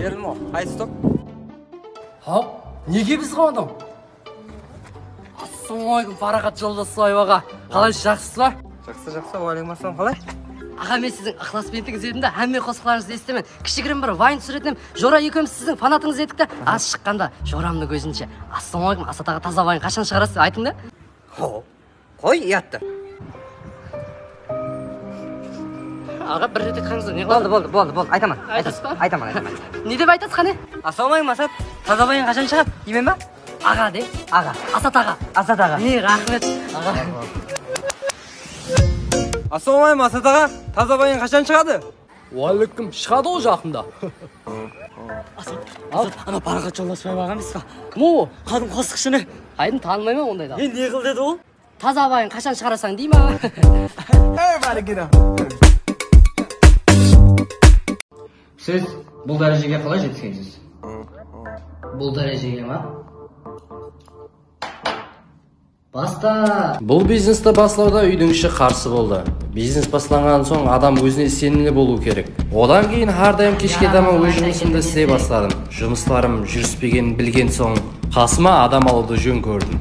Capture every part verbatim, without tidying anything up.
Berdim ǵo, aytıstıq. Haw, nege bizge ondań? Assalamu aleykum, Paraxat Joldasbaev aǵa. Qalaysız, jaqsısız ba? Jaqsı, jaqsı, wa aleykum assalam, qalay? Aǵa, men siziń ıqlasbentińiz edim da, hámme qosıqlarıńızdı esitemen. Kishigirim bir vayn túsiretin edim, jora ekewimiz siziń fanatıńız edik ta. Az shıqqanda joramnıń ózinshe. Assalamu aleykum, Asat aǵa, taza vayn qashan shıǵarasız dep aytıń da. Ho, qoy uyattı. Aǵa, bir ret aytqanıńızda ne qıladı? Boldı, boldı, boldı, boldı, aytaman. Aytasız ba? Aytaman, aytaman. Ne dep aytasız, qáne? Assalamu aleykum, Asat. Taza vayn qashan shıǵadı, deymen ba? Aǵa de. Aǵa. Asat aǵa. Asat aǵa. E, raxmet, aǵa. Assalamu aleykum, Asat aǵa. Taza vayn qashan shıǵadı? Wa aleykum, shıǵadı ǵo jaqında. Asat, Asat, ana Paraxat Joldasbaev aǵa emes pa? Kim o? Qadım qosıqshı ne? Qaydım, tanımayman onday da. E, ne qıl dedi ol? Taza vayn qashan shıǵarasań dey ma? Everybody get up. Siz bul dárejege qalay jetiskensіз? Bul dárejege ma? Basta! Bul biznesti baslawda úydiń ishi qarsı boldı. Biznes baslanǵan soń adam ózine isenimli bolıwı kerek. Odan keyin hár dayım keshke taman óz jumısımdı isley basladım. Jumıslarım júrispegenin bilgen soń, qasıma adam alıwdı jón kórdim.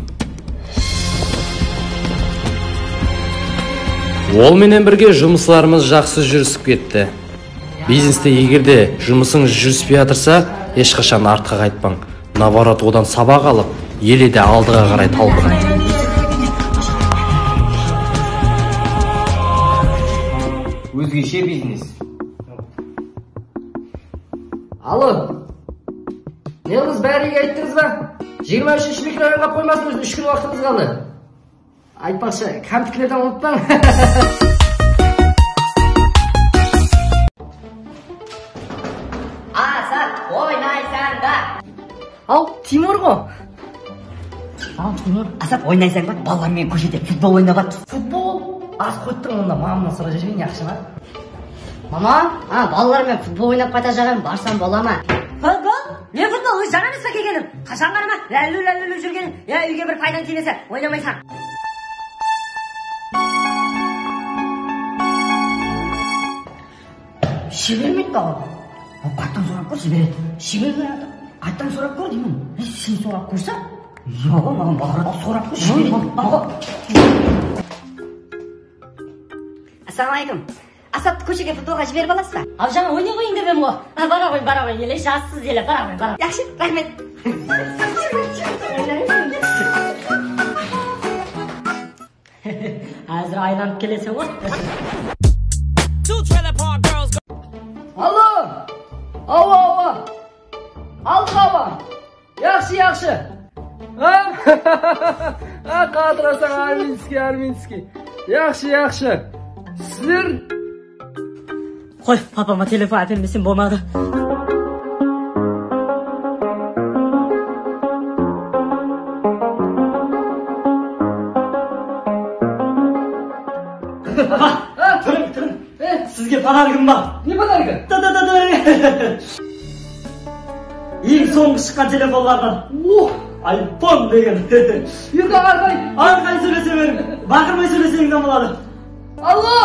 Ol menen birge jumıslarımız jaqsı júrisip ketti. Bizneste eger de jumısıńız júrispey atırsa, hesh qashan artqa qaytpań. Naoborot, odan sabaq alıp, ele de aldıǵa qaray talpınıń. Ózgeshe biznes. Alo. Ne qıldınız, bárige ayttıńız ba? Jigirma úshinshi mikrorayonǵa qoymasın, ózi úsh kún waqtıńız qaldı. Aytpaqshı, kántikilerden umıtpań. Asat, oynaysań ba? Aw, Timur ǵo. Aw, Timur. Asat, oynaysań ba? Balalar menen kóshede futbol oynap atırmız. Futbol? Az qoydıń onda, mamamnan sorap jibereyin, yaqshı ma? Mama, a, balalar menen futbol oynap qaytajaq edim, barsam bola ma? Futbol? Ne futbol? Ózi jańa emes pe kelgenim? Qashan ǵana ma lállu-lállu júrgeniń? Ya, úyge bir paydań tiymese, oynamaysań. Jibermeydi baǵa. Qayttan sorap kór, jiberedi. Jibermey atır. Qayttan sorap kór deymen. Ey, sen sorap kórseń. Yaǵo, maǵan baǵara sorap kór, jiberedi. Baǵa. Assalawma aleykum. Asattı kóshege futbolǵa jiberip alasız ba? Aw, jańa oynay qoyıń dep edim ǵo. A, bara qoyıń, bara qoyıń, ele, jassız ele, bara qoyıń, bara qoyıń. Yaqshı, raxmet. Házir aylanıp keleseń ǵoy. Alo! Awa, awa! Al, awa! Yaqshı, yaqshı. A, a, qatırasań, Arminskiy, Arminskiy. Yaqshı, yaqshı. Sizler... Qoy, papama telefon ápermesem bolmadı. Apa, turıń, turıń. E? Sizge podarogim bar. Ne podarogı? Da, da, da, da. Eń sońǵı shıqqan telefonlardan. Oh! iPhone degen. Endi arqay. Arqay sóylese beriń. Baqırmay sóyleseniz de boladı. Allo!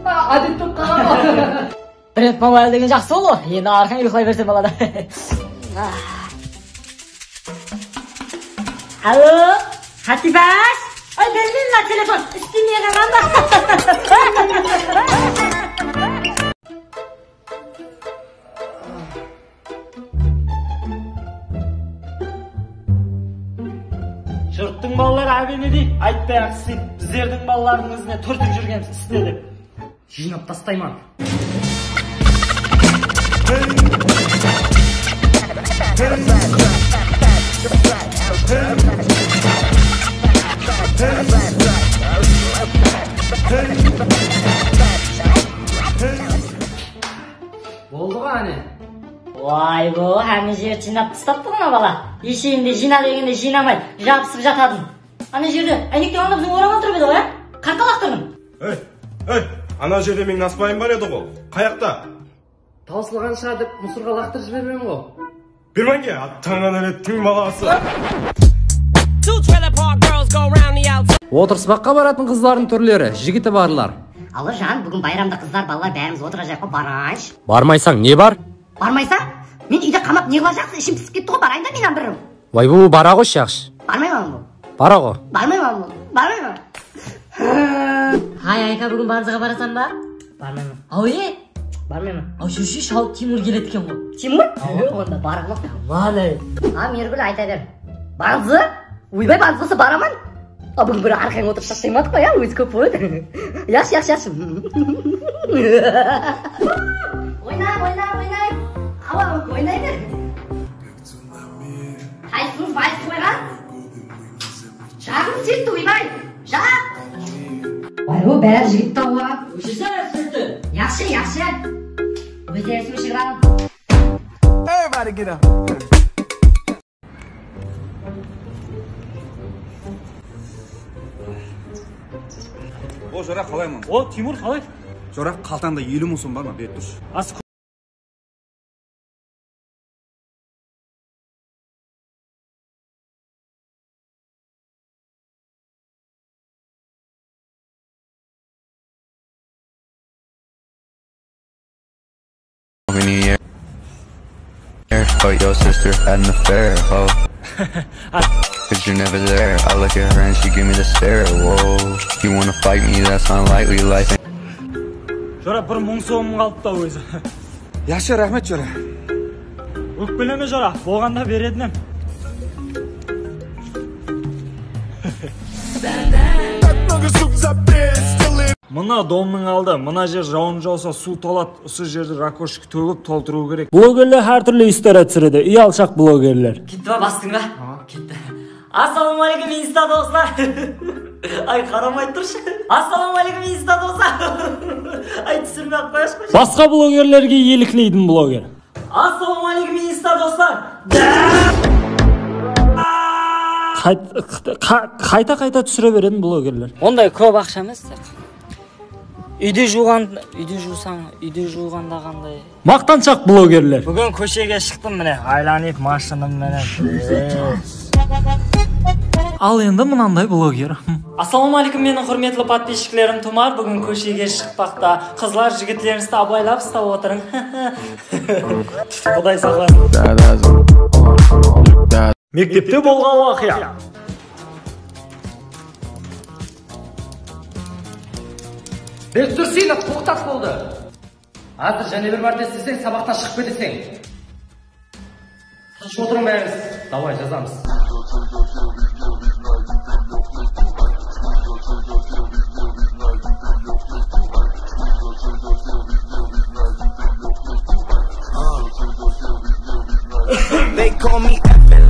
A, ádette qalǵan. Brend Mobile degen jaqsı ol ǵo. Endi arqań uyıqlay berse boladı. Alo, Qátibash! Ay, bermeymen mına telefon, islemey qalǵan ba? Jurttıń balaları ábene dey, aytpay-aq isteydi. Bizlerdiń balalardıń izine túrtip júrgenbiz, iste dep. Jıynap tastayman. Boldı ǵo, áne. Way, bu hámme jerdi jıynap tastaptı ǵo mına bala. Esheyin de jıyna degende jıynamay, jabısıp jatadı. Ana jerde áynektiń aldında bizden oramlı tur edi ǵo, ya? Qarta laqtırdım. Ey, ey, ana jerde meniń nasıpayım bar edi ǵo. Qayaqta? Tawsılǵan shıǵar dep musırǵa laqtırıp jibermeń ǵo. Bermenge, attańa nálettiń balası. Otırıspaqqa baratın qızlardıń túrleri, jigiti barlar. Alo, jan, búgin bayramda qızlar, balalar bárimiz otırajaq ǵo, barayınshı. Barmaysań, ne bar? Barmaysań? Meni úyde qamap ne qılajaqsız? Ishim pisip ketti ǵoy, barayın da men hám bir. Vay, bu bara ǵoy, yaqshı. Barmayman bu. Bara ǵoy. Barmayman bu. Barmayman. Hay, Ayka, búgin banzıǵa barasań ba? Barmayman. Aw, e? Barmayman. Aw, júrshi, shaw, Timur keledi eken ǵoy. Timur? Awa. Onda barıp baq. Mana. A, Mergúl, ayta ber. Banzı? Oybay, banzı bolsa baraman. A, búgin bir arqań otırıp shashlaymadık pa, ya? Ózi kóp bolıp. Yaqshı, yaqshı, yaqshı. Oynayıq, oynayıq, oynayıq. Awa, oynay ber. Qaysıńız vals qoyǵan? Jaǵım sirtti, Oybay. Jaǵ. Vay, o, bári jigit tawa. Óshirse sirtti. Yaqshı, yaqshı. Ózleri sóshirip al. Everybody get up. O, jora, qalayman? O, Timur, qalay? Jora, qaltańda eliw mıń som bar ma? Berip turshı. As- But your sister had an affair, ho. Cause you're never there. I look at her and she give me the stare, whoa. You wanna fight me, that's unlikely, life ain't. Jora, bir mıń somım qalıptı ózi. Yaqshı, raxmet, jora. Ókpeleme, jora, bolǵanda beretin em. Mına domnıń aldı, mına jer jawın jawsa, suw toladı, usı jerdi rakoshka tógip toltırıw kerek. Blogerler hár túrli istoriya túsiredi, uyalshaq blogerler. Ketti ba, bastıń ba? Ketti. Assalawma aleykum, insta doslar. Ay, qaramay turshı. Assalawma aleykum, insta doslar. Ay, túsirmey-aq qoyayıq, qoyayıq. Basqa blogerlerge elikleydi bloger. Assalawma aleykum, insta doslar. Qayt-, qa-, qayta-qayta túsire beredi blogerler. Onday kóp aqsha emes. Úydi juwǵan, úydi juwsań, úydi juwǵanda qanday? Maqtanshaq blogerler. Búgin kóshege shıqtım, mine, aylanıp mashinam menen. Al endi mınanday bloger. Assalawma aleykum, meniń húrmetli podpischiklerim. Tumar búgin kóshege shıqpaqta. Qızlar, jigitlerinińizdi abaylap uslap otırıń. Quday saqlasın. Mektepte bolǵan waqıya. Bekdursinov, toqtat, boldı. Házir jáne bir márte isleseń, sabaqtan shıǵıp keteseń. Tınısh otırıń bárińiz. Davay, jazamız. They call me F L